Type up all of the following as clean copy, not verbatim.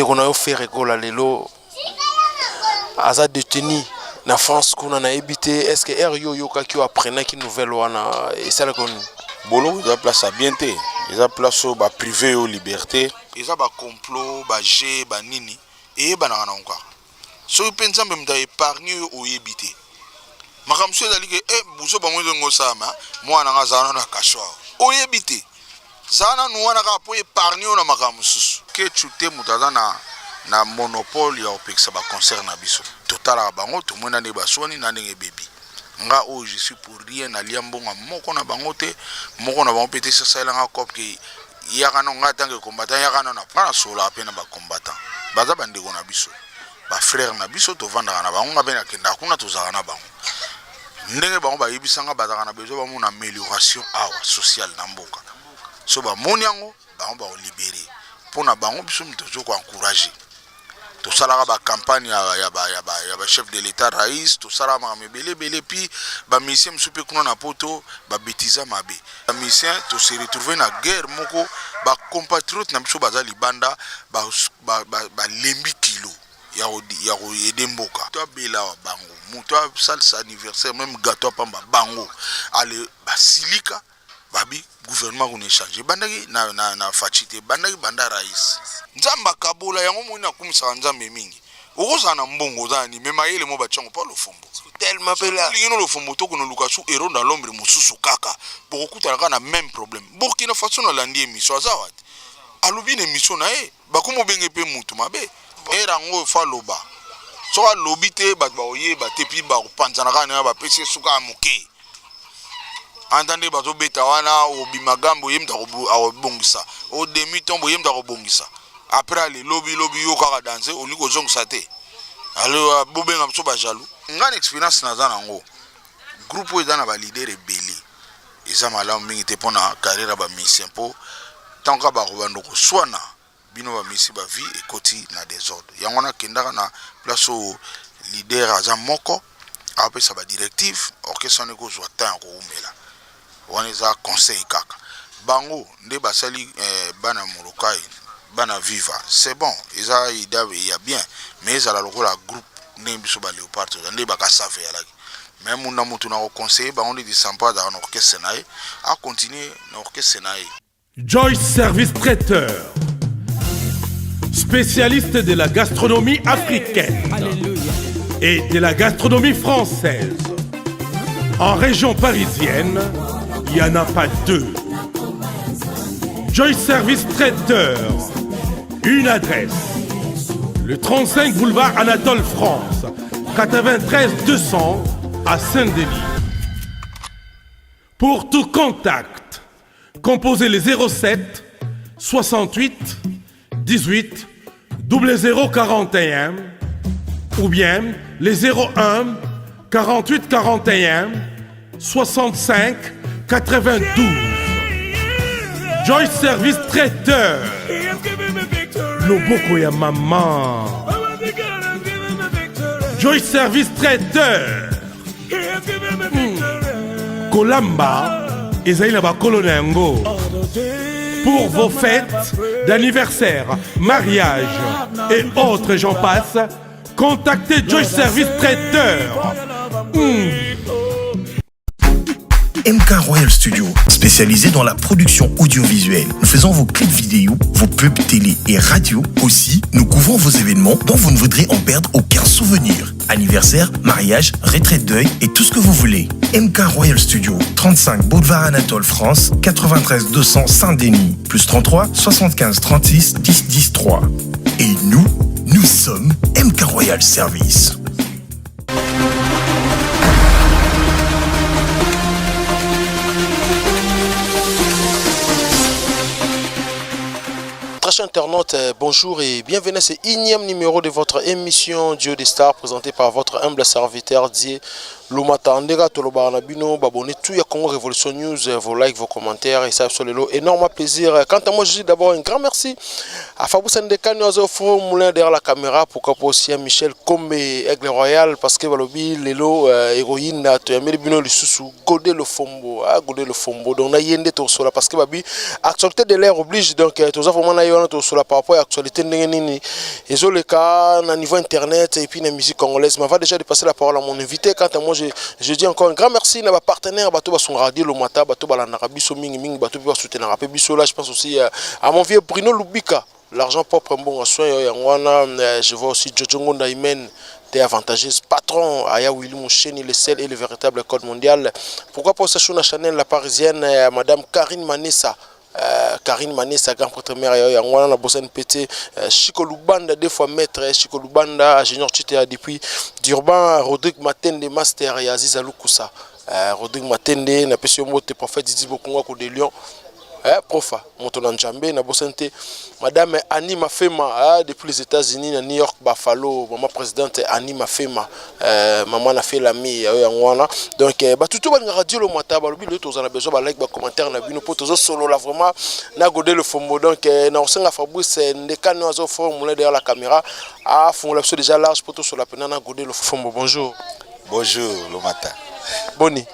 Ndeko na yo Ferre Gola lelo aza detenu na France kuna nayebi te est-ce que heure yo oyokaki oyo apprenaki nouvelle wana esalaki yo nini? Boloko eza place ya bien te, eza place oyo ba prive yo liberte. Eza ba complot, ba jeux, ba nini eyebanaka nango kaka. Soki pe Nzambe moto a epargne yo oyebi te. Makambo mosusu ezali ke eh buzoba yango ezongi osalama, mwana na nga aza nanu na cachot awa. Oyebi te. Zala nanu wana kaka po epargne yo na makambo mosusu. Ketchu te moto aza na na monopole ya kopekisa ba concert na biso. Totalaka bango tomoni na ndenge baswani na ndenge ebebi. Nga oyo je suis pour rien nalia mbongo ya moko na bango te, moko na bango pe te esi asalela nga coop ke yaka nanu nga tant que combattant yaka nanu nga nasololaka pe na ba combattant baza ba ndeko na biso ba frère na biso tovandaka na bango nga pe nakendaka kuna tozalaka na bango ndenge bango bayebisa nga bazalaka na besoin bamona amelioration awa sociale na mboka so bamoni yango bango bako libere mpo na bango biso moto tozo ko encourager tosalaka ba campagne ya, ya, ba, ya, ba, ya ba chef de l'etat rais tosalaka makambo ebele ebele puis ba musicien mosusu mpe kuna na poto babetiza mabe ba musicien to se retrouver na guerre moko ba compatriote na biso baza libanda balembi ba, ba, ba kilo ya koyede mboka to abela awa bango moto asalisa anniversaire meme gato apamba bango ale basilika babi gouvernement kuna echange ebandaki na, na, na Fatshi te ebandaki banda rais nzambe akabola yango moni nakumisaka nzambe mingi okozala na mbongo oza na nini me mayele mo batyango mpo lofombo olingi no lofombo tokende oluka su hero na lombre mosusu kaka bokokutana kaka na même problème burkina faso nalandi émission aza wate alobi na émission na ye bakomi obenge mpe mutu mabe ere yango fo aloba soki alobi te bato bakoyeba te mpi bakopanzana kaka nayo bapesi ye suka ya moke anta nde bazobeta wana obima gambe oye moto akobongisa o demi tombe oye moto akobongisa après ale lobi lobi yo kaka danse olingi kozongisa te ale bobenga biso bajaloux ngai na expérience naza nango groupe oyo eza na baleader ebele eza malamu mingi te mpona carrière ya bamusicien mpo ntango kaka bakobanda koswana bino bamisi ba vie ekoti na desordre yango wana kendaka na place oyo leader aza moko apesa ba directive orchestre wana ekozwa temps ya kowumela wana eza conseil kaka bango nde basali eh, bana molokai bana viva c'est bon eza ida ya bien mais ezala lokola groupe ndenge biso ba léopard toza nde bakasave eyalaki mais muna mutu na koconseille bango nde disampo azalaka na orchestre na ye acontinue na orchestre na ye Joyce Service Traiteur, spécialiste de la gastronomie africaine et de la gastronomie française. En région parisienne, il n'y en a pas deux. Joyce Service Traiteur, une adresse. Le 35 boulevard Anatole France, 93 200 à Saint-Denis. Pour tout contact, composez les 07 68 18 0041 ou bien les 01 48 41 65 92. Joy Service Traiteur. Loboko ya maman. Joy Service Traiteur. Hmm. Kolamba ezali na bakolo na yango. Pour vos fêtes d'anniversaire, mariage et autres, j'en passe, contactez Joy Service Traiteur. Hmm. MK Royal Studio, spécialisé dans la production audiovisuelle. Nous faisons vos clips vidéo, vos pubs télé et radio. Aussi, nous couvrons vos événements dont vous ne voudrez en perdre aucun souvenir. Anniversaire, mariage, retraite deuil et tout ce que vous voulez. MK Royal Studio, 35 Boulevard Anatole France, 93 200 Saint-Denis, plus 33 75 36 10 10 3. Et nous, nous sommes MK Royal Service. Très chers internautes, euh, bonjour et bienvenue à ce énième numéro de votre émission Dieu des Stars présenté par votre humble serviteur Dieu Lomata ndeka tolobaka na bino babone tout ya Congo Révolution News, vos likes, vos commentaires et ça sur lelo énorme plaisir. Quant à moi, je dis d'abord un grand merci à Fabrice Ndekani ozo Fro Moulin derrière la caméra, pourquoi pas aussi à Michel Kombe Aigle Royal, parce que balobi lelo héroïne na toyameli bino lisusu Godé Lofombo, ah Godé Lofombo. Donc na yende tosola parce que babi actualité de l'heure oblige, donc toza vraiment na yona tosola par rapport à actualité ndenge nini ezoleka na niveau internet et puis na musique congolaise. Mais va déjà de passer la parole à mon invité. Quant à moi, je dis encore un grand merci na ba partenaire, bato basungaka radio Lomata, bato balandaka biso mingi mingi, bato mpe basoutenaka mpe biso. Là, je pense aussi à mon vieux Bruno Lubika, l'argent propre, mbongo soin yango wana. Je vois aussi Jojo Ngonda Imen te avantageuse, patron Aya Willy Moucheni, le sel et le véritable code mondial. Pourquoi pas aussi na Chanel la Parisienne, madame Karine Manessa, Karine Manessa, grand prêtre mère yango wana na bosani pt Chico Lubanda, deux fois maître Chico Lubanda, ingénieur tuteur depuis Durban, Rodrigue Matende, master ya Aziza Lukusa, Rodrigue Matende, napesi yo mbote, prophète Didi Bokonga ko de Lyon, profa moto na Nzambe. Nabosani te madame Annie Mafema, depuis les États-Unis, na New York, Buffalo, mama présidente Annie Mafema, mama na Felami oyo yango wana. Donc bato to balingaka radio Lomata, balobi lelo tozala besoin balike, bacommentaire na bino mpo tozosolola vraiment na Godé Lofombo. Donc na kosenga Fabrice Ndekani azo formule derrière la caméra afungola biso déjà large mpo tosolola mpena na Godé Lofombo. Bonjour. Bonjour Lomata. Boni?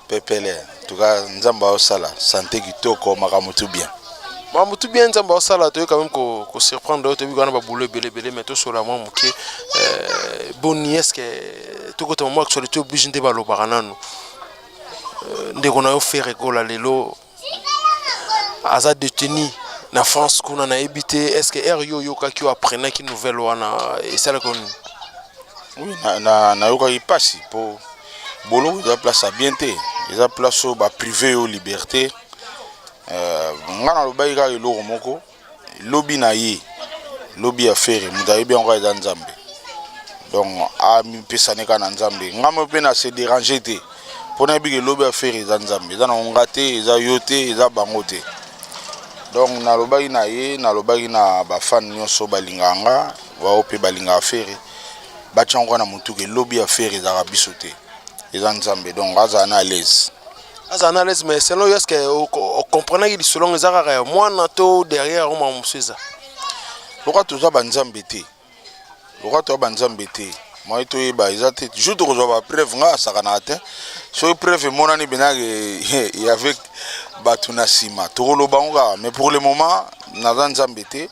Pepele, en tout cas Nzambe aosala, santé kitoko, makambo tout bien. Makambo tout bien, Nzambe aosala. Toyei quand même kosurprendre oyo, toyebi wana babulo ebele ebele, mais tosola mwa moke. Boni, est ce que tokotama mwa actualité oblige nde balobaka nanu? Ndeko na yo Ferre Gola lelo aza détenu na France kuna, nayebi te est ce que heure yo oyokaki, oyo apprenaki nouvelle wana, esalaki nini? Oui, nayokaki mpasi mpo boloko eza place ya bien te, eza place oyo baprive yo liberté. Nga nalobaki kaka eloko moko: lobi na ye, lobi ya Ferre, moto ayebi yango kaka eza Nzambe. Donc amipesani kaka na Nzambe. Nga mo mpe na se dérange te mpo nayebi ke lobi ya Ferre eza Nzambe, eza nango nga te, eza yo te, eza bango te. Donc nalobaki na ye, nalobaki na bafan nyonso balingaka nga, bao mpe balingaka Ferre, batia yango kaka na motu ke lobi ya Ferre ezalaka biso te, eza Nzambe. Donc azala na à l'aise. Azala na l'aise, mais selon yo, est ce que ocomprenaki lisolo yango eza kaka ya mwana to derrière yango makambo mosusu eza? Lokola toza banzambe te, lokola toza banzambe te, moye toyeba eza te. Jour tokozwa bapreuve, nga asakanaka te. Soki preuve emonani mpenza ke avec bato na nsima, tokoloba yango kaka. Mais pour le moment naza Nzambe te,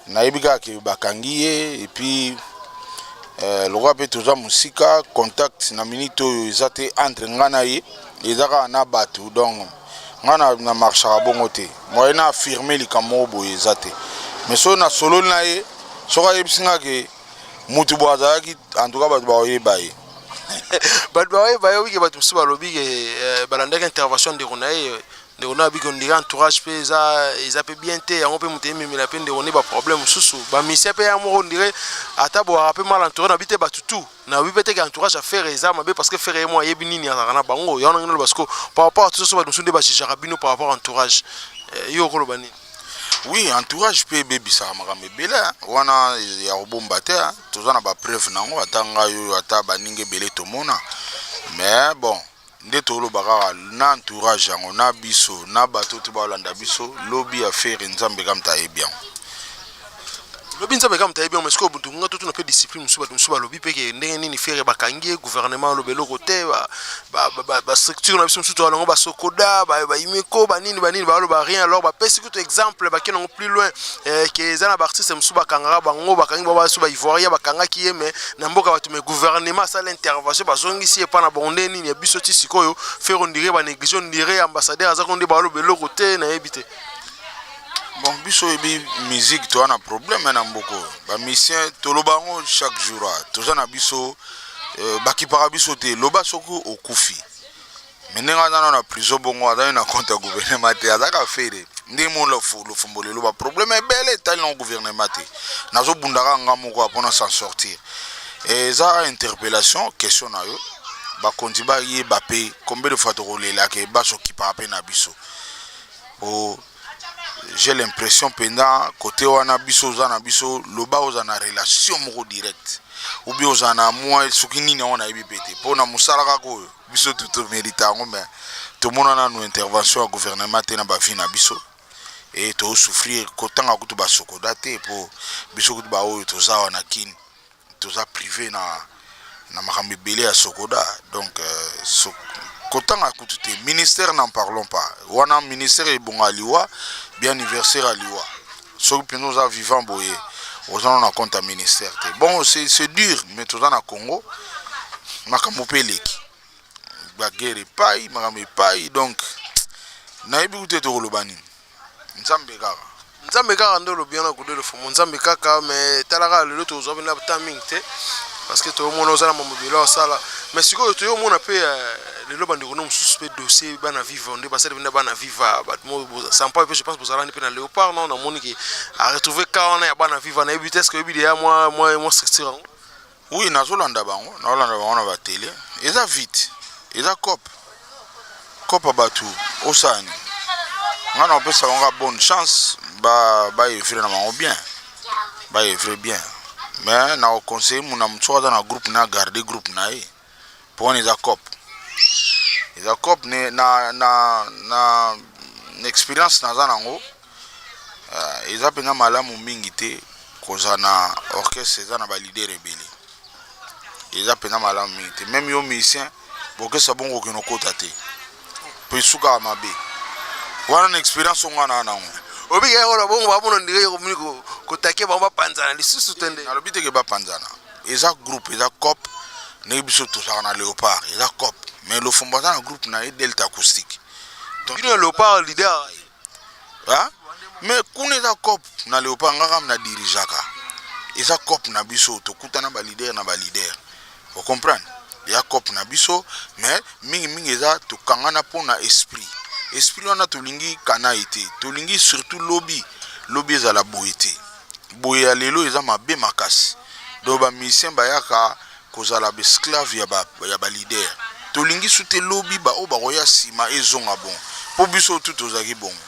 nayebi kaka ke bakangi ye. Et puis lokola mpe toza mosika, contact na minute oyo eza te entre nga na ye, eza kaka na bato. Donc nga na marchaka bongo te, moye na affirme likambo moko boye eza te. Mais soki nasololi na ye, soki ayebisi nga ke mutu boye azalaki, en tout cas bato bakoyeba ye. Bato bakoyeba ye. Obike bato mosusu balobi ke balandaki intervention ndeko na ye, ndeko na abiki ondire entourage mpe eza mpe bien te, yango mpe moto ememela mpe ndeko nde baproblème mosusu, bamisien mpe ya moko, ondire ata boyaka mpe mal entouré. Na bi te bato tout, nayebi mpe te ke entourage ya Ferre eza mabe, parce que Ferre ye mo ayebi nini azalaka na bango. Yango nangi naloba, parce que par rapport à tout ça, bato mosusu nde bajugeaka bino par rapport à entourage. Yo okoloba nini? Oui, entourage mpe ebebisaka makambo ebele wana ya kobomba te. Toza na bapreuve nango, ata ngai oyo, ata baninga ebele tomona. Mais bon, nde toloba kaka na entourage yango, na biso, na bato to balanda biso, lobi ya Ferre, Nzambe kaka moto ayebi yango. Lobi Nzambe kaka moto ayebi yango. Mais sikoyo butu nga totuna mpe discipline mosusu, bato mosusu balobi mpe ke ndenge nini Ferre bakangi ye, gouvernement aloba eloko te, bastructure na biso mosusu toala yango, basokoda, baimeko, banini banini, baloba rien. Alors bapesi kutu exemple, bakende yango plus loin, ke eza na baartiste mosusu bakangaka bango, bakangi bango baso baivoirien, bakangaki ye mais na mboka bato, mais gouvernement asala intervention, bazongisi ye epa na bango. Nde nini ya biso ti sikoyo Ferre on dirait banéglige, on dirait ambassadeur aza ko nde baloba eloko te, nayebi te. Bon, biso oyebi musique, toza na problème na mboka oyo. Bamusicien, toloba yango chaque jour, toza na biso, bakipaka biso te. Loba soki okufi, me ndenge aza nano na prison bongo, azali na compte ya gouvernement te, azalaka Ferre ndenge mo Lofombo. Lelo baproblème ebele etali nango gouvernement te, nazobundaka nga moko mpona s'en sortir. Eza interpellation, question na yo, bakonzi bayeba mpe combien de fois tokolelaka, basokipaka mpe na biso po j'ai l'impression mpenza côté wana biso oza na biso, loba oza na relation moko direct. Ou bien ozala na mwa soki nini yango, nayebi mpe te. Mpo na mosala kaka oyo biso tu tomérite yango, mais tomona nanu intervention ya gouvernement te na bavie na biso e tozosouffrir. Kotanga kutu basokoda te, mpo biso kutu baoyo toza awa na Kini, toza privé na makambo ebele ya sokoda. Donc so, kotanga kutu te. Ministère, n'en parlons pas. Wana ministère ebonga liwa, bien anniversaire ya liwa. Soki mpenza oza vivant boye, oza na compte ya ministère te. Bon, c'est dur, mais toza na Congo, makambo mpe eleki, baguerre epai, makambo epai. Donc nayebi kutu ete koloba nini, Nzambe kaka. Nzambe kaka nde olobi wana, Gode Lofombo, Nzambe kaka. Mais talaka, lelo tozwa mpena ta mingi te, parce que toyomona oza na mambo ebele osala. Mais sikoyo toyomona mpe lelo bandeko no mosusu mpe dossier Bana Viva nde basali mpena Bana Viva. Bato Sampa mpe, je pense bozalani mpe na Léopard. Non, namoni ke aretrouve ka wana ya Bana Viva. Nayebi te, est-ce oyebi deya mwa structure yango? Oui, nazolanda bango, nazolanda bango na batele. Eza vite, eza cope cope ya bato osala nini. Ngai na kopesa bango bonne chance, baœuvrer na bango bien, baœuvrer bien. Mais na koconseille muna motu, soki aza na groupe na, garde groupe na ye, mpo wana eza cope, eza cope. Ne, na expérience naza nango, eza mpenza malamu mingi te kozala na orchestre eza na baleader ebele. Eza mpenza malamu mingi te. Même yo musicien, bokesa bongo, okende okota te, mpo esukaka mabe. Wana na expérience onga na nango. Obika yango na bongo, bamona ndenge komini kotake bango, bapanzana lisusu te nde. Nalobi teke bapanzana, eza groupe, eza cope. Ndenge biso tozalaka na Léopard, eza cope, mais Lofombo aza na groupe na ye, Delta Acoustique. Bino ya Léopard, leader? Ah? Mais kuna eza cope na Léopard, nga kaka na dirigeaka. Eza cope na biso, tokutana baleader na baleader, ocomprendre? Eza cope na biso, mais mingimingi eza tokangana mpona esprit. Esprit wana tolingi kana ye te, tolingi surtout lobi lobi ezala boye te. Boye ya lelo eza mabe makasi. Donc bamusicien bayaka kozala baesclave ya baleader. Tolingi su te lobi baoyo bakoya nsima ezonga bongo, mpo biso tu tozalaki bongo.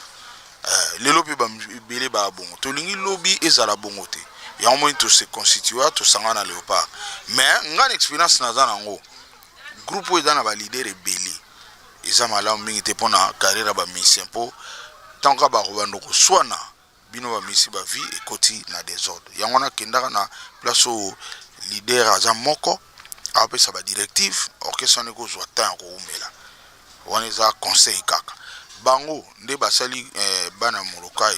Lelo mpe ebele baya bongo, tolingi lobi ezala bongo te. Yango moni tose constitua, tosanga na Léopard. Mais ngai na expérience naza nango, groupe oyo eza na baleader ebele eza malamu mingi te mpona carrière ya bamusicien, mpo ntango kaka bakobanda koswana, bino bamisi bavie ekoti na désordre. Yango wana akendaka na place oyo leader aza moko, apesa badirective, orchestre wana ekozwa temps ya kowumela. Wana eza conseil kaka. Bango nde basali Bana Molokai,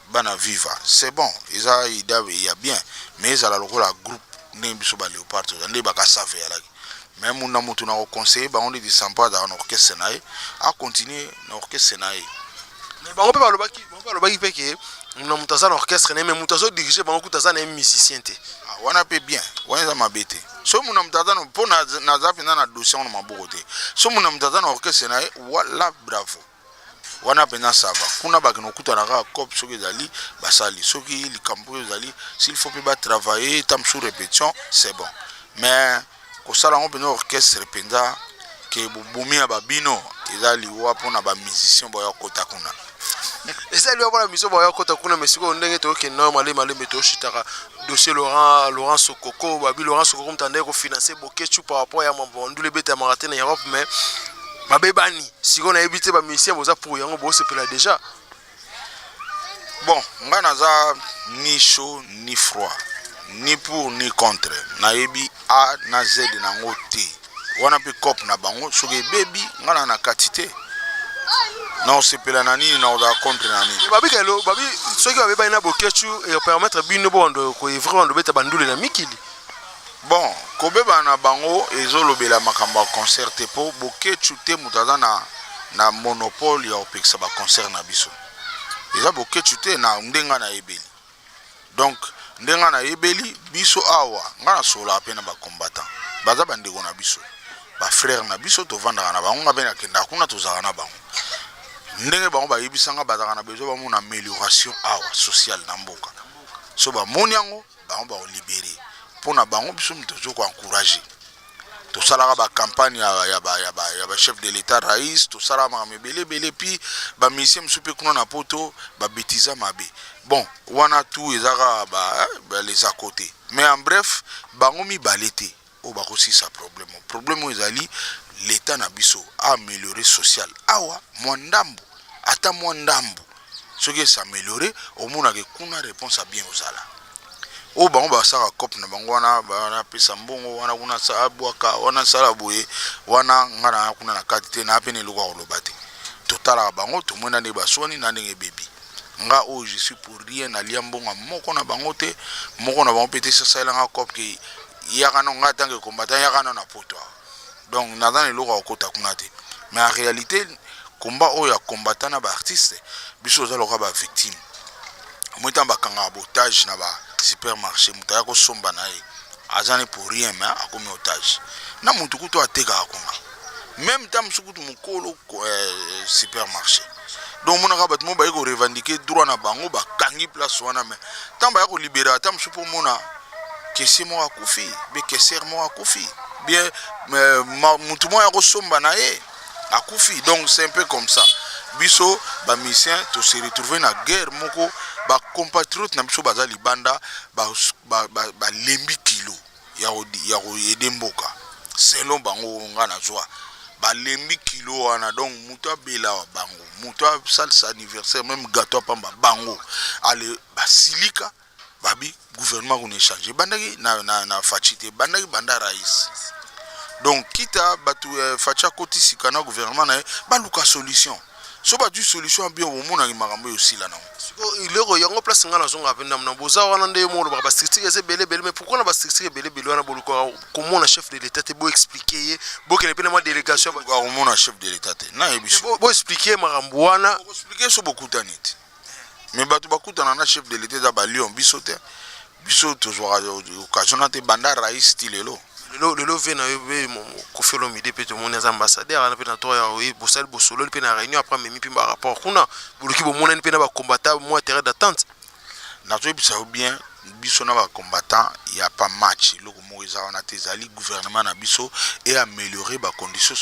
Bana Viva, c'est bon, eza idée ya bien, mais ezala lokola groupe ndenge biso baléopard toza, nde bakasave eyalaki. Mais muna motu na koconseille bango ndeti Sampa azalaka na orchestre na ye, acontinue na orchestre na ye. Mais bango mpe balobaki mpe ke na moto aza na orchestre na ye, mais moto azodirige bango kuta aza na ye musicien te. Ah, wana mpe bien, wana eza mabe te. So muna moto aza, mpo naza mpenza na dossier ngo na maboko te. So muna moto aza na orchestre na ye, wala bravo, wana mpenza ça va. Kuna bakende kokutana kaka cope, soki ezali basali, soki likambo oyo ezali, s'il faut mpe batravailler ta mosusu répétition, c'est bon. Mais kosala yango mpenza orchestre mpenza ke bobomi ya babino, eza liwa mpona bamusicien boya kota kuna. Eza liwa mpona musicien boya kota kuna. Mais sikoyo ndenge tokokende nayo malemi malembe, toshitaka dossier Laurent Sokoko. Babi Laurent Sokoko moto andaki kofinancer Boketshu par rapport ya mambo ndula ebetamaka te na Europe, mais babebani. Sikoyo nayebi te, bamusicien boza pour yango, bosepela déjà? Bon, ngai naza ni chaud ni froid, ni pour ni contre. Nayebi A na Z nango te. Wana mpe cope na bango, soki ebebi, ngai na kati te. Na osepela na nini, na kozala contre na nini? Babi kelo babi, soki babebani na Boketshu, ekopermettre bino bobando koœuvrer, bando beta bandule na mikili. Bon, kobebana na bango ezolobela makambo ya concert te, mpo Boketshu te moto aza na monopole ya kopekisa baconcert na biso. Eza Boketshu te na ndenge nayebeli. Donc ndenge nayebeli biso awa, ngai nasololaka mpe na bacombattant, baza bandeko na biso, bafrère na biso, tovandaka na bango. Nga mpe nakendaka kuna, tozalaka na bango. Ndenge bango bayebisanga, bazalaka na besoin bamona amélioration awa sociale na mboka. So bamoni yango, bango bakolibérer mpo na bango. Biso moto tozo koencourager, tosalaka bacampagne ya bachef de l'État, raïs, tosalaka makambo ebele ebele. Puis bamusicien mosusu mpe kuna na Poto babetiza mabe. Bon, wana tout eza kaka ba les à côté. Mais en bref, bango mibale te oyo bakosisa problème. Problème oyo ezali l'état na biso aaméliorer social awa mwa ndambu, ata mwa ndambu. Soki es'améliorer, omonaka kuna réponse ya bien ozala. Oyo bango basalaka cope na bango wana, banapesa mbongo wana kuna, abwaka wana, sala boye wana. Nga na kuna na kati te, na pene eloko ya koloba te. Totalaka bango, tomoni na ndenge baswani, na ndenge ebebi. Nga oyo, je suis pour rien. Nalia mbongo moko na bango te, moko na bango mpe te. Sasalelanga cope ke yaka no nga tant que combattant, yaka no na poto awa. Donc naza na eloko ya kokota kuna te. Mais en réalité, combat oyo ya combattant na baartiste, biso oza lokola bavictime. Omoi ntango bakangaka baotage na basupermarché, moto aya kosomba na ye aza ne pour rien, mais akomi otage na motu kutu atekaka kuna, même ntango mosusu kutu mokolo supermarché. Donc omonaka bato mo baye korevendiquer droit na bango, bakangi place wana. Mais ntango baya kolibérer, ata mosusu mpo omona caissier moko akufi, be caissière moko akufi, bien motu moko ya kosomba na ye akufi. Donc c'est un peu comme ça. Biso bamusicien tose retrouve na guerre moko. Bacompatriote na biso baza libanda, balembi kilo ya koaider mboka. Selon bango, nga nazwa balembi kilo wana. Donc moto abela wa bango, moto asalisa anniversaire, même gâteau apamba bango, ale basilika. Babi gouvernement kuna échange ebandaki na Fatshi te, ebandaki banda rais. Donc kita bato Fatshi akoti sika na gouvernement na ye, baluka solution. So bazwi solution ya bien, omonaki makambo oyo osila nango. Eloko yango place ngai nazonga mpe ndambo na boza wana nde mo olobaka bastructure eza ebele ebele. Mais pourquoi na bastructure ebele ebele wana bolukaka komona chef de l'état te, boexpliquer ye, bokende mpe na mwa délégation? Komona chef de l'état te, nayebi. Boexpliquer ye makambo wana. Expliquer so bokutani te. Mais bato bakutana na chef de l'état eza balion, biso te. Biso tozwaka occasion na te banda rais ti lelo. Lelo ve na yo mpe Koffi Olomide mpe tomoni aza ambassadeur wana mpe na to ya bosali, bosololi mpe na réunion. Après amemi mpe barapport kuna, boluki bomonani mpe na bacombattant, mwa terrain d'attente. Nazoyebisa yo bien, biso na bacombattant ya pas match. Eloko moko eza wana te. Ezali gouvernement na biso eaméliorer bacondition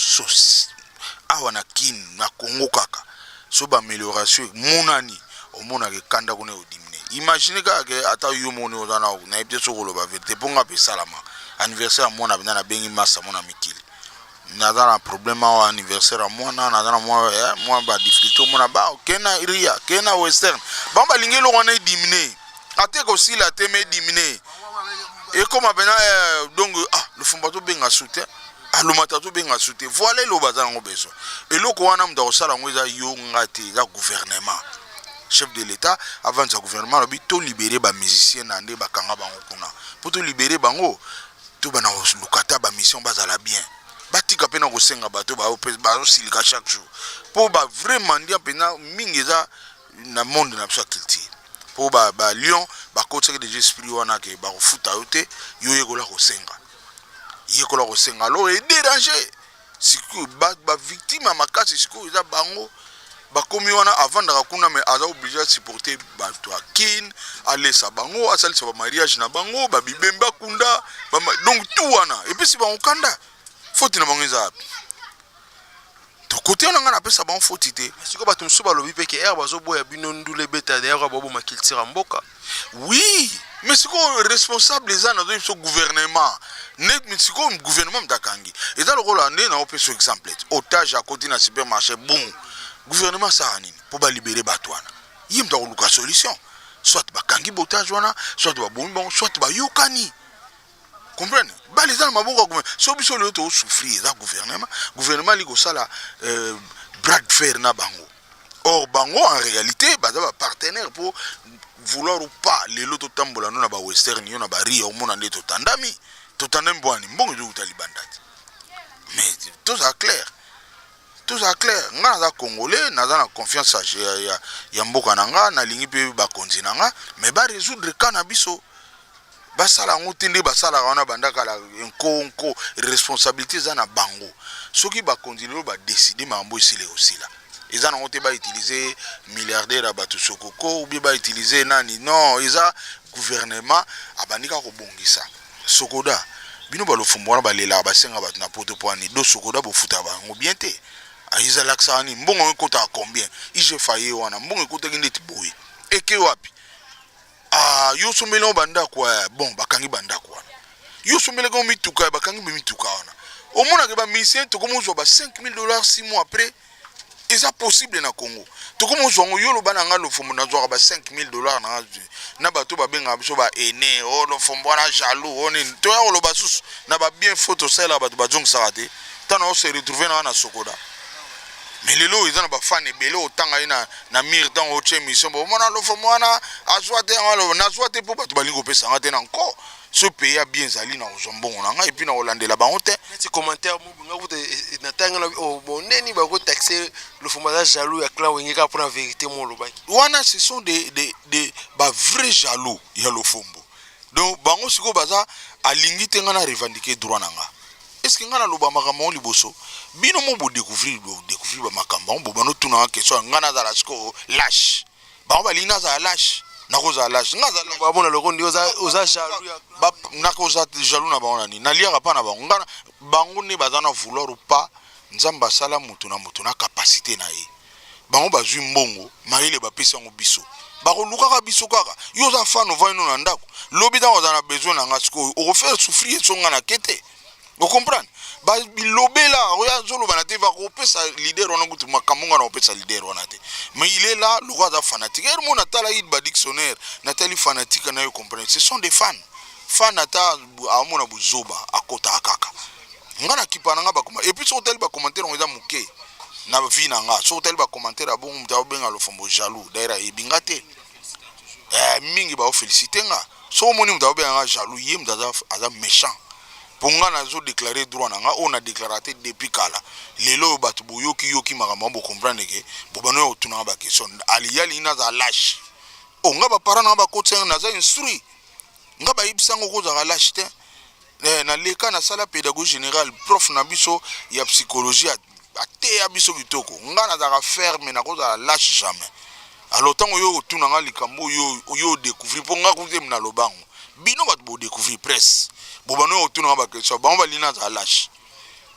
awa na Kine, na Congo kaka. So baamélioration emonani, omonaka ekanda kuna eodiminuer. Imagine kaka ke ata yo moni oza na, nayebi te soki oloba vérité, mpo nga mpe esalama anniversaire ya mwana mpenza, nabengi masa mona mikili, naza na problème awa, anniversaire ya mwana, naza na mwa badifficulté. Omona ba ke na ria, ke na Western, bango balingi eloko wana ediminuer, ate kosila te, mais ediminuer, ekóma mpena. Donc Lofombo tobenga su te, alomata tobenga su te. Voilà, eloko baza nango besoin, eloko wana moto akosala yango eza yo nga te, eza gouvernement. Chef de l'état avandisa gouvernement, alobi tolibérer bamusicien na nde bakanga bango kuna. Mpo tolibérer bango, tobana koluka ata bamission, bazala bien, batika mpe na kosenga bato bazosilika chaque jour. Mpo bavrai mendiant mpenza mingi eza na monde na biso ya culture, mpo balion bakotisaki déjà esprit wana ke bakofuta yo te, yo yekola kosenga, yekola kosenga. Alors edéranger sikoyo bavictime ya makasi. Sikoyo eza bango bakomi wana, avandaka kuna, mais aza obligé asupporter bato ya Kine, alesa bango, asalisa bamariage na bango, babibembe akunda. Donc tout wana epesi bango kanda. Foti na bango eza wapi? Tokote wana, ngai napesa bango foti te. Sikoyo bato mosusu balobi mpe ke ere bazoboya bino ndula ebeta, d'ailleurs baboma culture ya mboka. Oui, mais sikoyo responsable eza, nazoyi biso gouvernement nde. Sikoyo gouvernement moto akangi, eza lokola nde naopesa exemple te, otage akoti na supermarché. Bon, gouvernement asala nini mpo balibérer bato wana? Ye moto akoluka solution, soit bakangi baotage wana, soit babomi bango, soit bayokani. Comprendre, bale eza na maboko ya gouvernement. So biso lelo tozosouffrir, eza gouvernement. Gouvernement ali kosala bras de fer na bango. Or bango en réalité baza bapartenaire. Mpo vouloir ou pas, lelo totambola no na bawestern, yo na baria, omona nde totandami, totandami bwani, mbongo ezokuta libanda te. Mais tozala clair, tozala clair. Nga naza congolais, naza na confiance ya mboka na nga, nalingi mpe bakonzi na nga, mais barésoudre cas na biso. Basala yango te nde basalaka wana banda kala, nko nko. Responsabilité eza na bango. Soki bakonzi lelo badécider, makambo esila, ekosila. Eza nango te bautiliser milliardaire ya bato sokoko ou bien bautiliser nani. Non, eza gouvernement abandi kaka kobongisa SOCODA. Bino balofumbu wana balelaka, basenga bato na poto mpo ani do SOCODA bofutaka bango bien te. Ezalakisaka nini? Mbongo ekotaka combien? IGF ye wana, mbongo ekotaki ndeti boye, eke wapi? Ah, yo osombeli yango bandako eh, bon bakangi bandako wana. Yo osombelaki yango mituka, bakangi mpe mituka wana. Omonaka ba musiciens tokomozwa ba 5000 $ 6 mois après, eza possible na Congo. Tokomozwa yango, yo loba na nga Lofombo nazwaka ba 5000 $ na nga na bato babengaka biso ba aîné, oh Lofombo wana jaloux, oh nini. Toya koloba susu na ba bien faux tosalelaka bato bazongisaka te. Ntango na se retrouver na nga na Sokoda. Mais lelo eza na ba fan ebele otanga ye na na mire ntango otie émission, bomona Lofombo wana azwa te yango aloba nazwa te mpo bato balingi kopesa nga te na nko. So pays ya bien ezali na kozwa mbongo na ngai et puis na kolandela bango te. Neti commentaire mobonga kuta natanga na oh, bon ndeni bakotaxe Lofombo aza jaloux ya clan Wenge kaka mpona vérité mo olobaki. Wana ce sont des ba vrais jaloux ya Lofombo. Donc bango sikoyo baza alingi te nga na revendiquer droit na nga. Est-ce que nga naloba makambo yango liboso? Bino mo bodécouvrir, bodécouvrir ba makambo yango, bobanda otuna nga question nga nazala sikoyo lâche. Bango balingi nazala lâche, nakozala lâche. Nga azala bamona loko ndi oza jaloux ya nakozala jaloux na bango na nini? Naliaka mpa na bango. Nga bango nde baza na vouloir ou pas, Nzambe asala moto na moto na capacité na ye. Bango bazwi mbongo, mayele bapesi yango biso. Bakolukaka biso kaka. Yo oza fan ovandi no na ndako. Lobi ntango oza na besoin na nga sikoyo, okofaire souffrir so nga na ke te. Ocomprendre? Bilobela oyo azoloba na te, bakopesa leader wana kutu makambo nga na kopesa leader wana te. Mais il est là, lokola aza fanatique. Ere mo natala yid ba dictionnaire, natali fanatique na yo comprendre. Ce sont des fans. Fan ata amona buzoba akotaka kaka. Nga na kipa na nga bakoma. Et puis soki otali ba commentaire yango eza moke na vie na nga. Soki otali ba commentaire ya bongo moto aobenga Lofombo jaloux. D'ailleurs ayebi nga te. Mingi bao féliciter nga. Soki omoni moto aobenga nga jaloux, ye moto aza méchant. Mpo nga nazo déclarer droit na nga oyo na déclara te depuis kala. Lelo oyo bato boyoki yoki makambo yango bocomprendre ke bobanda oyo otuna nga ba question. Ali ya alingi nazala lâche. O nga ba parents na nga bakotisa nga naza instruit. Nga bayebisa ngo kozala lâche te. Naleka nasala pédagogie générale, prof na biso ya psychologie ateya biso kitoko. Nga nazalaka ferme, nakozala lâche jamais. Alors ntango yo otuna nga likambo oyo oyo odécouvrir, mpo nga kutu na lobango bino bato bodécouvrir presse, bobanda oyo otuna nga baquestion, bango balingi nazala lâche.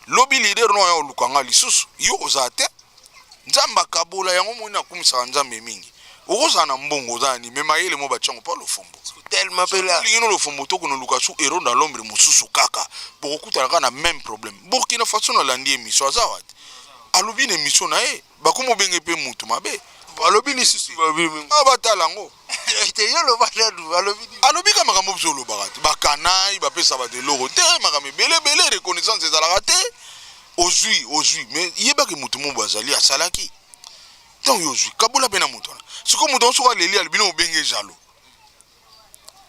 Lobi leader no aya oluka nga lisusu, yo ozala te. Nzambe akabola yango, moni nakumisaka Nzambe mingi. Okozala na mbongo, oza na nini, me mayele mo batiango mpo Lofombo tellement mpe la olingi no Lofombo tokona oluka su héros dans l'ombre mosusu kaka bokokutana kaka na même problème. Burkina Faso nalandi émission, aza wate alobi na émission na ye bakomi obenge mpe mutu mabe. Alobi lisusu balobi mingi. Ah, batala yango. Te, yo loba nanu, alobi nini? Alobi ka makambo biso olobaka te, bakanai bapesa bato eloko te, makambo ebele ebele, reconnaissance ezalaka te. Ozwi ozwi, mais yebaki motu mobo azali asalaki. Ntango yo ozwi, kabola mpe na moto wana. Sikoyo moto yango soki aleli, alobi no obenge jaloux.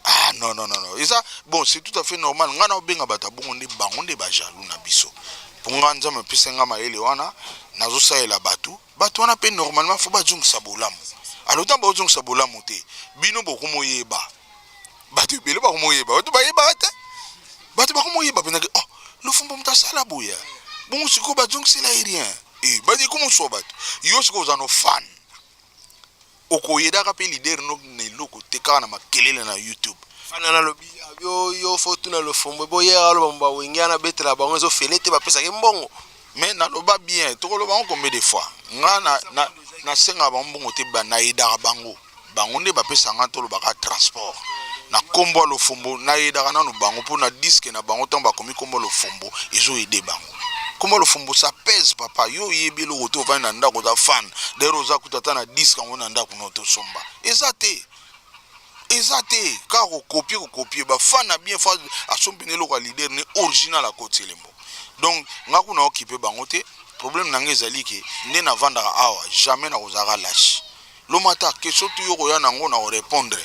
Ah non, non, non, non, eza bon, c'est tout à fait normal. Ngai na obenga bato ya bongo nde bango nde bajaloux na biso. Mpo nga Nzambe apesa nga mayele wana, nazosalela bato. Bato wana mpe normalement fo bazongisa bolamu. Alors ntango bazongisa bolamu te, bino bokomoyeba. Bato ebele bakomoyeba, bato bayebaka te, bato bakomoyeba mpenza ke oh, Lofombo moto asala boya bongo, sikoyo bazongisela ye rien. E badi komoswa bato. Yo sikoyo oza no fan, okoyedaka mpe leader no na eloko te, kaka na makelele na YouTube. Fana nalobi yo fo tuna Lofombo boyera aloba mo bawenge wana betela bango ezofele te, bapesaki mbongo. Mais naloba bien, tokoloba yango combien de fois? Nga nasengaka bango mbongo te, nayedaka bango. Bango nde bapesaka nga, tolobaka transport na nkombo ya Lofombo. Nayedaka nano bango mpo na disque na bango. Ntango bakomi nkombo ya Lofombo, ezoyede bango. Nkombo ya Lofombo, ça pèse, papa. Yo oyebi eloko te, ovandi na ndako, oza fan. D'ailleurs oza kuta ata na disque yango na ndako no tosomba eza te, eza te. Kaka kocopier, kocopier. Bafan na bien fa asombi na eloko ya leader ne original, akoti elembo. Donc nga kuna okipe bango te. Problème na nga ezali ke nde navandaka awa, jamais nakozalaka lâche. Lomata question tu yo koya nango na korépondre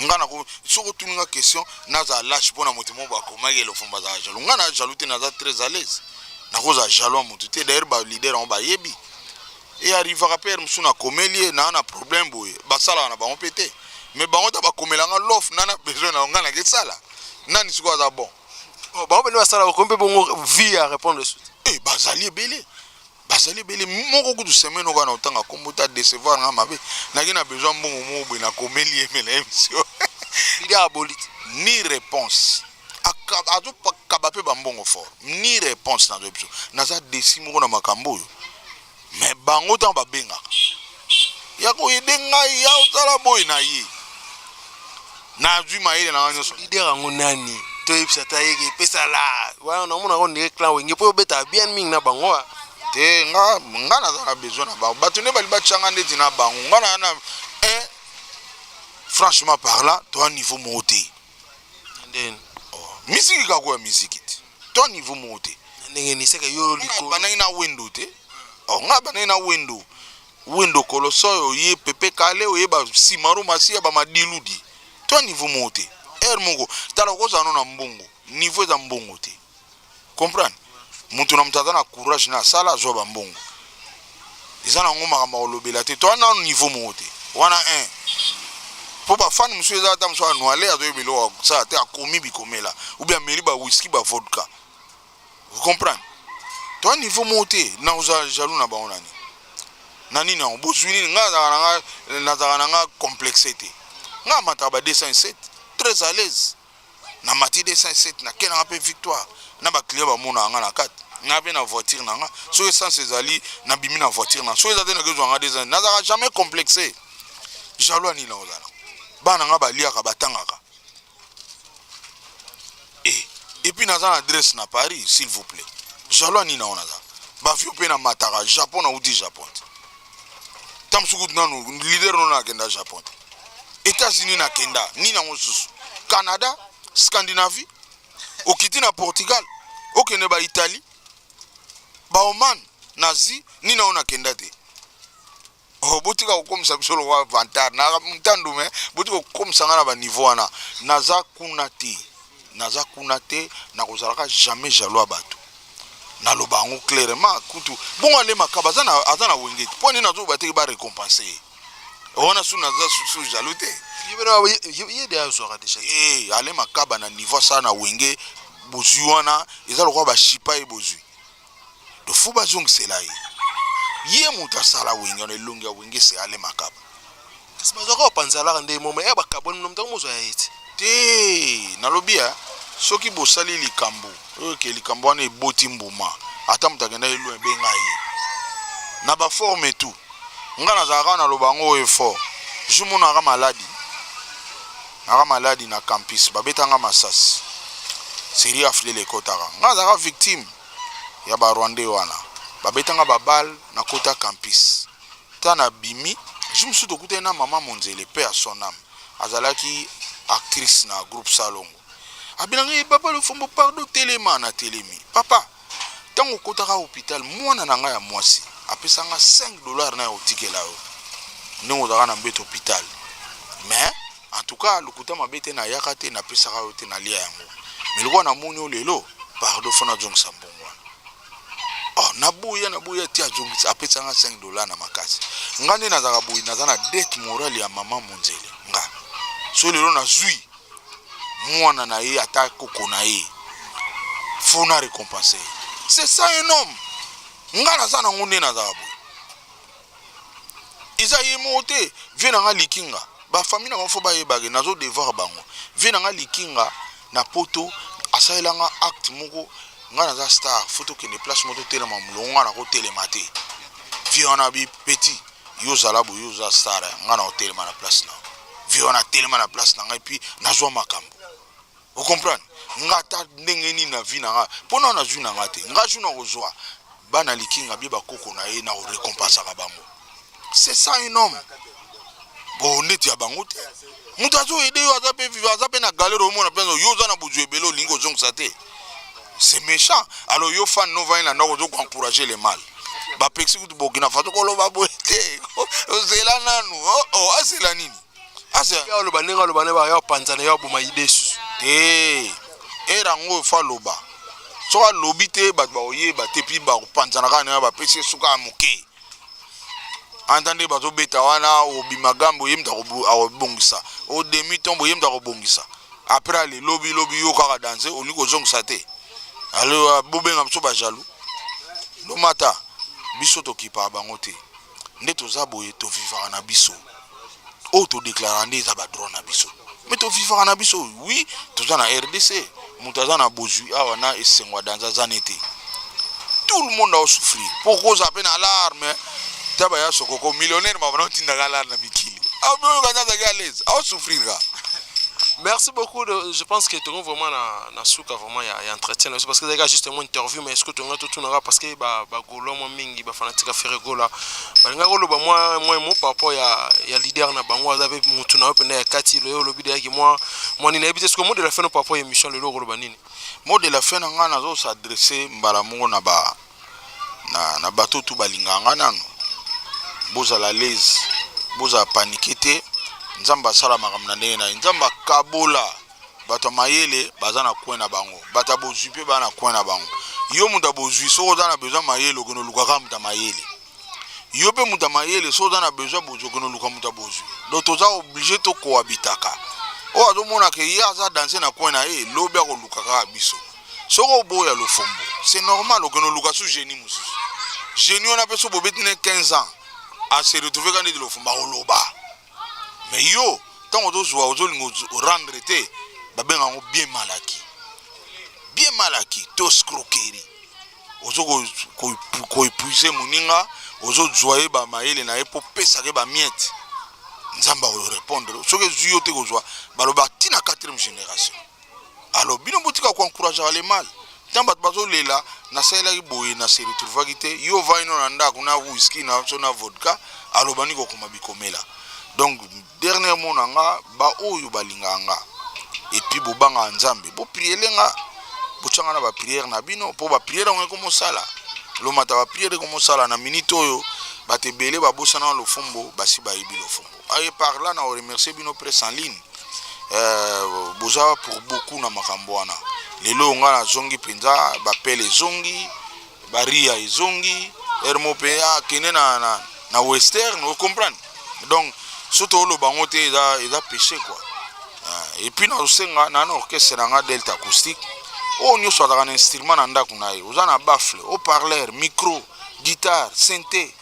nga na soki otuni nga question, nazala lâche mpo na moto moko bakomaki Lofombo azala jaloux. Nga na jaloux te, naza très à l'aise, nakozala jaloux ya motu te. D'ailleurs baleader yango bayebi, e arrivaka mpe heure mosusu nakomeli ye naa na problème boye, basalaka na bango mpe te. Mais bango ta bakomelanga lof na na besoin na nga nakesala nani sikoyo aza bon. Oh, bango pene basala okomi mpe bongo vie ya répondre suite. E bazali ebele, bazali ebele. Moko kutu semaine oyo kaka na otanga kombo te, adecevoir nga mabe. Naki na besoin mbongo moko boye, nakomeli ye me na émission. Leader aboli te. Ni réponse. Azokaba mpe bambongo fort, ni réponse. Nazo biso naza desi moko na makambo oyo. Mais bango ntango babengaka ya koyede ngai ya otala boye na ye. Nazwi mayele na nga nyonso. Leader yango nani? Toyebisa ata ye ke epesa la. Wana namona yango ndenge clan Wenge mpo obetaka bien mingi na bango. Ah. Te, nga nga naza na besoin na bango. Bato nde bali batya ndeti na bango. Nga na na un franchement parlant, toa niveau moko te. Ndeni. Oh, misiki kaka ya misiki te. Toa niveau moko te. Ndenge ni seke yo likolo. Bandaki na Wendo te. Oh, nga bandaki na Wendo. Wendo Kolosoy oye Pepe Kale oye ba Simaro Masiya ba Madiludi. Toa niveau moko te. Heure moko tala okozala no na mbongo. Niveau eza mbongo te. Comprendre? Mutu na mutu aza na courage na asala azwa ba mbongo. Eza nango makambo ya kolobela te. Toa nanu niveau moko te. Wana un. Po ba fan mosusu eza ata mosusu anuale azoyeba eloko akosala te akomi bikomela ou bien ameli ba whisky ba vodka. Vous comprenez? Toa niveau moko te. Na ozala jaloux na bango nani? Na nini yango? Bozwi nini? Nga nazalaka na nga nazalaka na nga complexe te. Nga amataka ba 207 très à l'aise. Na mati 207 na kenanga mpe victoire na ba client bamonaka nga na kati. Nga mpe na voiture na nga. Soki essence ezali nabimi na voiture na. Soki eza te nakezwa nga 200. Nazalaka jamais complexe. Jaloux ya nini nakozala? Bana nga baliaka batangaka. Et, et puis naza na adresse na Paris, s'il vous plaît. Jaloux ya nini nango naza? Bavio mpe na mataka Japon nauti Japon te. Ta mosusu kutu nanu leader nono nakenda Japon te. États-Unis nakenda, nini yango susu? Canada, Scandinavie, okiti na Portugal, okende ba Italie, ba Oman, na Asie, nini yango nakenda te. Oh, botika kokomisa biso lokola vantard na ntandu me botika kokomisa nga na baniveau wana. Naza kuna te, naza kuna te, nakozalaka jamais jaloux ya bato. Naloba yango clairement kutu bongo alema kaba aza na, aza na Wenge te mpo nini nazoba teke barécompense ye wana su naza su jaloux te. Ye de azwaka déjà. Eh, alema kaba na niveau asala na Wenge bozwi wana eza lokola bashipa ye bozwi to fo bazongisela ye. Ye moto asala Wenge wana, elongi ya Wenge se alema kaba. Kasi bazwaka bapanzalaka nde moma ya bakabwani na moto mozwa ya ye te. Te, nalobi ya soki bosali likambo oyo ke likambo wana eboti mbuma, ata moto akenda elo ebenga ye na baforme tout. Nga nazalaka naloba yango oyo fort. Jour moko naka maladi, naka maladi na campus, babetanga masasi série aflele ekotaka. Nga nazalaka victime ya ba Rwandais wana, babetanga ba balle na kota campus. Ta na bimi jour mosusu tokutani na mama Monzele, paix à son âme, azalaki actrice na groupe Salongo. Abelanga ye papa Lofombo, pardon telema. Na telemi papa, ntango okotaka hôpital mwana na ngai ya mwasi apesanga 5 $ na ya kotikela yo ndenge ozalaka na mbeto hôpital, mais en tout cas lokuta mabe te, nayaka te, napesaka yo te, nalia yango, mais lokola namoni yo lelo, pardon, fo nazongisa mbongo wana. Oh, naboya naboya ti azongisa, apesanga 5 $ na makasi. Nga nde nazalaka boye, naza na dette morale ya mama Monzele. Nga so lelo nazwi mwana na ye ata koko na ye, fo na récompense ye. C'est ça un homme. Nga naza nango nde nazalaka boye. Eza ye moko te, vie na nga likinga, bafamille na bango fo bayebake nazo devoir bango. Vie na nga likinga na poto asalelanga acte moko. Nga naza star, fo tokende place moko totelema molongo, nga nakotelema te. Vie wana bi petit, yo ozala boye, yo oza star, nga na kotelema na place na vie wana, atelema na place na ngai, puis nazwa makambo. Ocomprendre nga ata ndenge nini na vie na nga mpo na nazwi na nga te. Nga jour na kozwa bana likinga bie bakoko na ye, na korécompensaka bango. C'est ça un homme. Bon, ndeti ya bango te, moto azoyede yo aza mpe aza mpe na galère, omona mpenza yo oza na bozwi ebele, olingi kozongisa te, c'est méchant. Alors yo fan novani na ndako ozokoencourager le mal, bapekisi kutu Burkina Faso koloba boye te, ozela nanu. Oh, oh, azela nini? Azela aloba ndenge aloba nde baya kopanzana ya boma ide susu. Te, ere yango efo aloba. Soki alobi te, bato bakoyeba te, mpi bakopanzana kaka na bapesi ye suka ya moke. Anta nde bazobeta wana, obima gambe, oye moto akobongisa o demi tombe, oye moto akobongisa après ale lobi lobi yo kaka danse, olingi kozongisa te. Ale bobenga biso bajaloux, lomata biso tokipaka bango te. Nde toza boye, tovivaka na biso oyo todeklaraka nde eza badroit na biso, mais tovivaka na biso. Oui, toza na RDC, moto aza na bozwi awa na esengo ya danse aza ne te. Tout le monde aosouffrir mpo kozala mpe na alarme ta baya sokoko millionnaire mabana otindaka alarme na mikili oyo kanya azalaki à l'aise, aosouffrir ka. Merci beaucoup. Je pense que tout vraiment na suka vraiment ya entretien parce que c'est justement interview, mais est-ce que tout tout nara parce que ba golo moi mingi ba fanatique Ferre Gola balinga koloba mwa mot par rapport ya leader na bango, aza pe mutu na yo pena ya kati lo lobi de yaki mwa nini yebi te. Ce que mot de la fin par rapport à émission lelo, koloba nini? Mot de la fin na nga, nazo s'adresser mbala moko na bato tu balingaka nga. Nano bozala l'aise, bozala panique te. Nzambe asala makambo na ndenge na ye. Nzambe akabola bato ya mayele, baza na coin na bango, bato ya bozwi mpe baza na coin na bango. Yo moto ya bozwi, soki oza na besoin mayele, okende oluka kaka moto ya mayele. Yo mpe moto ya mayele, soki oza na besoin bozwi, okende oluka moto ya bozwi. Donc toza obligé tokohabitaka. Oyo azomonaka ye aza danse na coin na ye, lobi akoluka kaka biso. Soki oboya Lofombo, c'est normal, okende oluka su génie mosusu. Génie wana mpe so bobeti ne 15 ans, ase retrouve kaka ndeti Lofombo akoloba. Mais yo, ntango ozozwa, ozolinga orendre te, babenga yango bien mal acquis, bien mal acquis to escroquerie. Ozo koépuiser moninga, ozozwa ye bamayele na ye mpo pesaka ye bamiettes. Nzambe akorépondre soki ezwi yo te. Kozwa baloba ntina 4e génération. Alors bino botika koencourageaka le mal. Ntango bato bazolela, nasalelaki boye, na se retrouvaki te, yo ovandi no na ndako na whisky na so na vodka, alobani kokoma bikomela. Donc dernier mot na nga, baoyo balingaka nga et puis bobangaka Nzambe, bopriele nga, botyanga na baprière na bino, mpo baprière yango ekomosala lomata, baprière ekomosala na minute oyo. Bato ebele babosana Lofombo, basi bayebi Lofombo. Aye par là na remercier bino presse en ligne, boza pour beaucoup na makambo wana. Lelo nga nazongi mpenza, bapele ezongi, baria ezongi, ermo mpe akende na western, ocomprendre. Donc so tooloba yango te, eza péché quoi. Et puis nazosenga na orchestre na nga Delta Acoustique, oyo nyonso azalaka na instrument na ndako na ye, oza na baffle, haut-parleur, micro, guitare, synthé,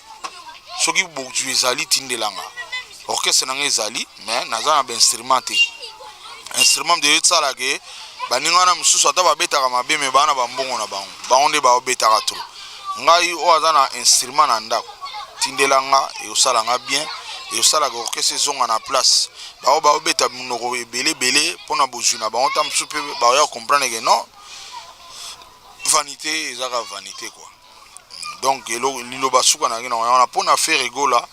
soki bozwi ezali, tindelanga. Orchestre na nga ezali, mais naza na bainstrument te. Instrument de esalaka baninga wana mosusu, ata babetaka mabe, me baa na bambongo na bango, bango nde baobetaka trop. Ngai oyo aza na instrument na ndako, tindelanga, ekosalanga bien, ekosalaka orchestre ezonga na place. Bao baobeta monoko ebele ebele mpona bozwi na bango, ta mosusu mpe baoya comprendre ke non, vanité ezaka vanité quoi. Donc liloba suka na ngai na wana mpona Ferre Gola,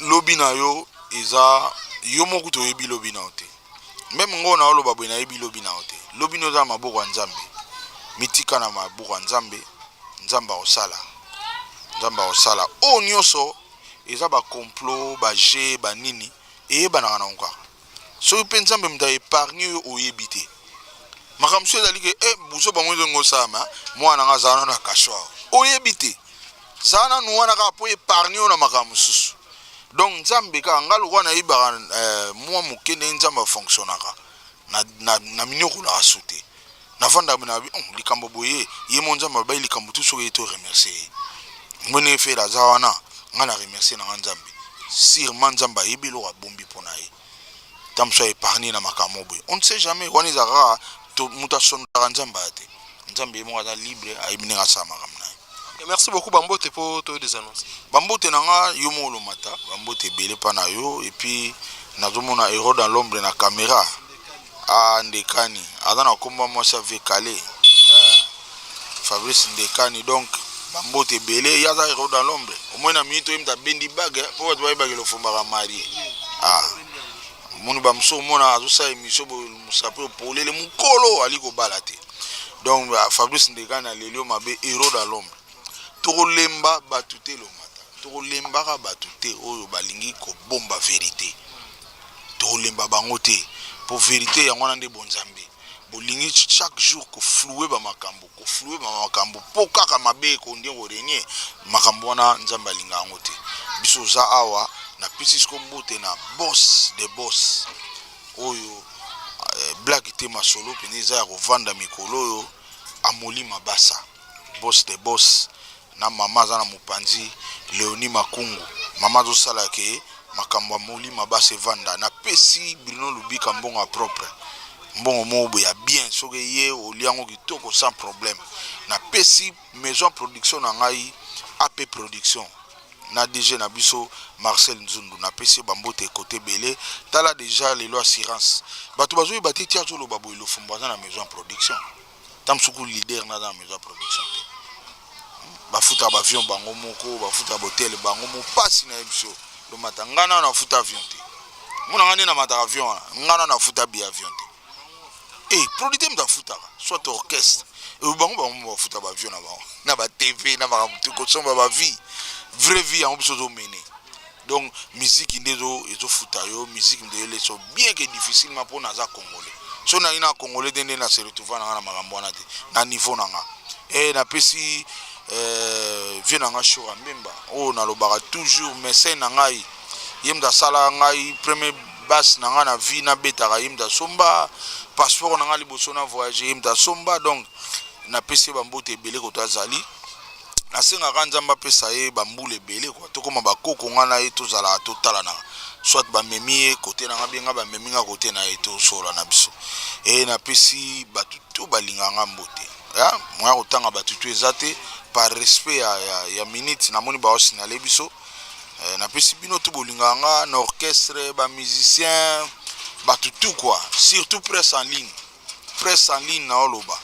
lobi na yo eza yo moko, toyebi lobi na yo te. Même ngo na oloba boye, nayebi lobi na yo te. Lobi no eza na maboko ya Nzambe. Mitika na maboko ya Nzambe, Nzambe akosala, Nzambe akosala. Oyo nyonso eza bacomplot, baje, banini, eyebanaka nango kaka. Soki mpe Nzambe moto aépargne oyo, oyebi te makambo mosusu ezali ke buso bango ezongi osalama. Mwana nanga azala nano na cachot, oyebi te, zala nanu wana kaka mpo épargne oyo na makambo mosusu. Donc Nzambe kaka, nga lokwa nayebaka mwa moke ndenge Nzambe afonctionnaka na miniokolaka su te. Navandaka na oh, likambo boye, ye mo Nzambe abai likambo tu, soki ye to remercie ye ngwene efele aza wana. Nga na remercie nanga Nzambe. Sûrement Nzambe ayebi eloko abombi mpo na ye, ta mosu aépargne na makambo boye, on ne sait jamais. Wana eza kaka moto asondaka Nzambe aya te. Nzambe ye moko aza libre, ayebi ndenge asala makambo na ye. Merci beaucoup. Bambote mpo toyo des annonces. Bambote na nga, yo moko olomata, bambote ebele mpa na yo. Et puis nazomona héros dans l'ombre na caméra, a Ndekani, aza na nkombo mwasi avekale, Fabrice Ndekani. Donc bambote ebele, ye aza héros dans l'ombre. Omoi na minute oyo moto abendi bague mpo bato bayebaki Lofombaka marie. Ah, omoni bamosusu, omona azosala émission boye, mosape opolele, mokolo ali kobala te. Donc Fabrice Ndekani aleli yo mabe, héros dans l'ombre. Tokolemba bato te, lomata, tokolembaka bato te oyo balingi kobomba vérité. Tokolemba bango te, po vérité yango wana nde bonzambe. Bolingi chaque jour koflouer bamakambo, koflouer bamakambo mpo kaka mabe ekondi korenier makambo wana. Nzambe alinga yango te. Biso oza awa, napesi siko mbote na boss de boss oyo, blague te, masolo mpenza eza ya kovanda mikolo oyo, Amoli Mabasa, boss de boss, na mama aza na mopanzi, Léonie Makungu. Mama azosala ke makambo ya Moli Mabasa evanda. Napesi Bruno Lubika mbongo ya propre, mbongo moko boye ya bien, soki ye oliango kitoko sans problème. Napesi maison production na ngai, AP Production. Na DG na biso Marcel Nzundu, napesi ye bambote ekote ebele. Tala déjà lelo assurance, bato bazoyeba te. Ti azoloba boye, Lofombo aza na maison ya production. Ta mosuku leader na aza na maison ya production te. Bafutaka baavion bango moko, bafutaka botel bango mo. Mpasi na ye biso lomata. Ngai nano nafuta avion te. Mona ngai nde namataka avion wana, ngai nano nafuta bi avion te. E producteur moto afutaka, soit orchestre. Bango bango bafuta baavion na bango na batv na makambo te, kosomba bavie, vraie vie yango biso ozomene. Donc musique nde ezofuta yo, musique nde eleso, bien que difficilement, mpo naza Congolais. So nayi na Congolais te, nde na se retrouve na nga na makambo wana te na niveau na nga. E napesi vie na nga Shora Mbemba, oyo nalobaka toujours, médecin na ngai. Ye moto asalaka ngai premier basse na ngai na vie, nabetaka. Ye moto asomba passeport na ngai liboso na voyage, ye moto asomba. Donc napesi ye bambote ebele koto azali. Nasengaka Nzambe apesa ye bambula ebele kua tokóma bakoko. Ngai na ye tozalaka, totalanaka, soit bamemi ye kote na nga, benga bamemi nga kote na ye, tosola na biso. E napesi bato to balingaka nga mbote. Moya kotanga bato to eza te, par respect ya minute namoni baosinale biso. Napesi bino to bolingaka nga na orchestre, bamusicien, bato tout quoi, surtout presse en ligne. Presse en ligne, naoloba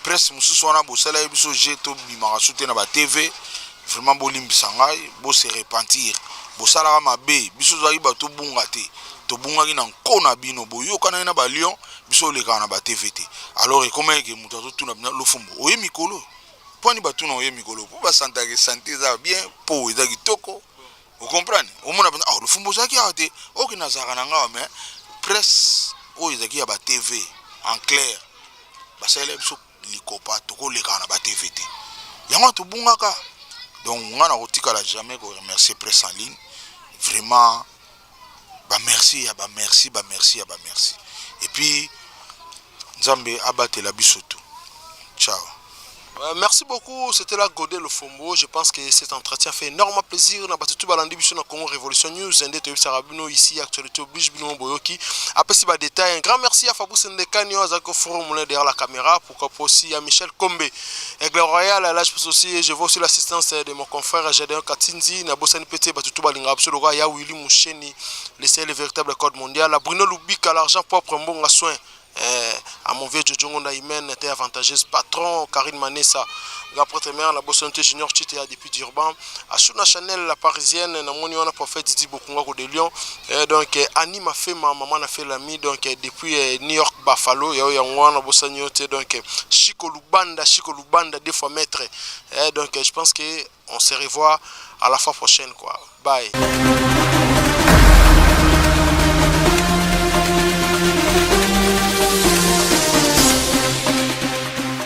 presse mosusu wana bosala ye biso je tobimaka su te na batv. Vraiment bolimbisa ngai, bose repentir, bosalaka mabe. Biso tozalaki bato tobunga te, tobungaki na nko na bino. Boyokanaki na balion, biso olekaka na batv te. Alors ekomaki ke moto azotuna bino: "Lofombo oye mikolo mponi?" Batuna oye mikolo mpo basantaka sante eza bien, mpo eza kitoko, ocomprendre. Omona mpenza, oh, Lofombo ozalaki awa te. Oke nazalaka na ngawa, mais presse oyo ezalaki ya batv en clair, basalela biso likopa, tokolekaka na batv te. Yango tobungaka. Donc nga na kotikala jamais koremercier presse en ligne. Vraiment bamerci ya bamerci, bamerci ya bamerci. Et puis Nzambe abatela biso tu. Ciao. Merci beaucoup, c'était là Godé Lofombo. Je pense que cet entretien fait énormément plaisir. Na batu balandi biso na Congo Révolution News, nde toyebisaka bino ici, actualité oblige, bino boyoki. Après ba détail, un grand merci à Fabrice Ndekani azako forum derrière la caméra, pourquoi pas aussi à Michel Kombe. Aigle Royal, là je pense aussi, je vois aussi l'assistance de mon confrère Jadon Katinzi, na bosani petit batu balinga biso ya Willy Moucheni, le le véritable code mondial, Bruno Lubika, l'argent propre mbonga soin. À mon vieux Jojo Ngonda Imen était avantageuse, patron Karine Manessa, grand prêtre mère la Bossonte Junior Chite depuis Durban, à Shuna Chanel la Parisienne, na moni wana prophète Didi Bokunga de Lyon, donc Annie m'a fait ma maman a fait l'ami, donc depuis New York Buffalo ya ya wana bosani donc Chico Lubanda, Chico Lubanda deux fois maître. Donc je pense que on se revoit à la fois prochaine quoi. Bye.